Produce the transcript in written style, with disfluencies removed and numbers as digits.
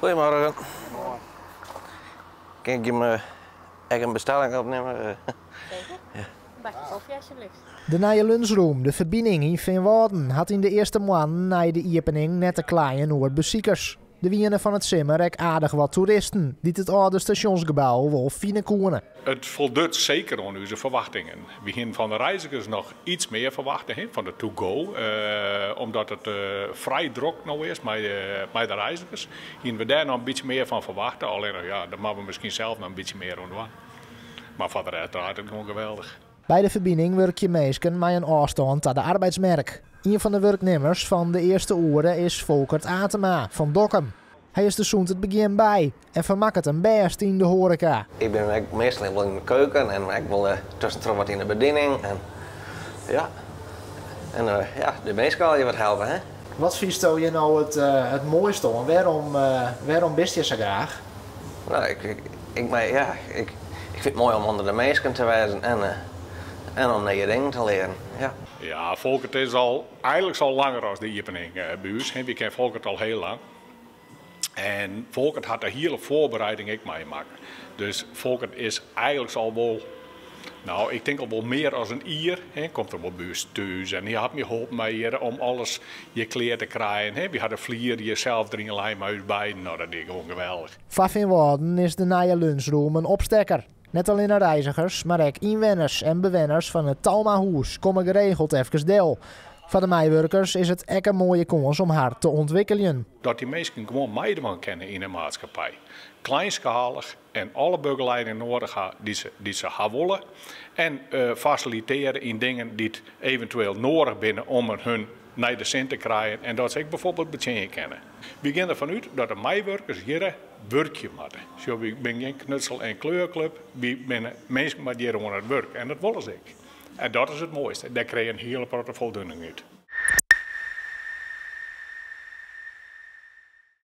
Goedemorgen. Kin ik jim ek in bestelling opnimme? Zeker. Ja. Een bakje koffie alsjeblieft. De nije lunsjroom, De Ferbining yn Feanwâlden, hat yn de earste moannen nei de iepening net te kleien oer besikers. Der wiene fan it simmer ek aardich wat toeristen dy't it âlde stasjonsgebou wol fine koene. It foldocht seker oan ús ferwachtingen. Wy hiene fan de reizgers noch iets mear ferwachte, fan de to-go. Omdat it frij drok no is mei de reizgers, hiene we dêr noch in bytsje mear fan ferwachte. Allinnich, ja, dêr moatte we miskien sels noch in bytsje mear oan dwaan. Mar foar de rest draait it gewoan geweldich. By De Ferbining wurkje minsken mei in ôfstân ta de arbeidsmerk. Ien fan de wurknimmers fan de earste oere is Volkert Atema fan Dokkum. Hy is der sûnt it begjin by en fermakket him bêst yn de hoareka. Ik bin ek meastal wol yn de keuken en ek wol tuskentroch wat yn de bediening. En ja, en ja, de minsken allegear wat helpe. Hè? Wat fynsto hjir no it moaiste oan? Wêrom bist hjir sa graach? Nou, ik, ja, ik fyn it moai om ûnder de minsken te wêzen en om nije dingen te learen. Ja. Ja, Volkert is al eigentlik al langer as de iepening by ús. Wy kenne Volkert al hiel lang. En Volkert hat de hiele foarbereiding ek meimakke. Dus Volkert is eigentlik al wol, nou, ik tink al wol mear as in jier, hè, komt er wol by ús thús en hy hat my holpen mei hjir om alles hjir klear te krijen. Hè. Wy ha de flier hjir sels deryn lein mei ús beiden. Nou, dat is gewoan geweldich. Foar Feanwâlden is de nije lunsjroom in opstekker. Net allinnich reizgers, mar ek ynwenners en bewenners fan it Talmahûs komme geregeld efkes del. Foar de meiwurkers is it ek in moaie kâns om har te ûntwikkeljen. Dat dy minsken gewoan meidwaan kinne yn de maatskippij. Kleinskalich en alle begelieding nedich ha dy't se ha wolle. En fasilitearje yn dingen dy't eventueel nedich binne om hun nei de sin te krijen en dat se ek byfoarbyld betsjinje kinne. Wy gean derfan út dat de meiwurkers hjir wurkje moatte. Sjoch, wy binne gjin knutsel- en kleurklup, wy binne minsken mei hjir oan it wurk en dat wolle se ek. En dat is it moaiste. Dêr krije je in hiele protte foldoening út.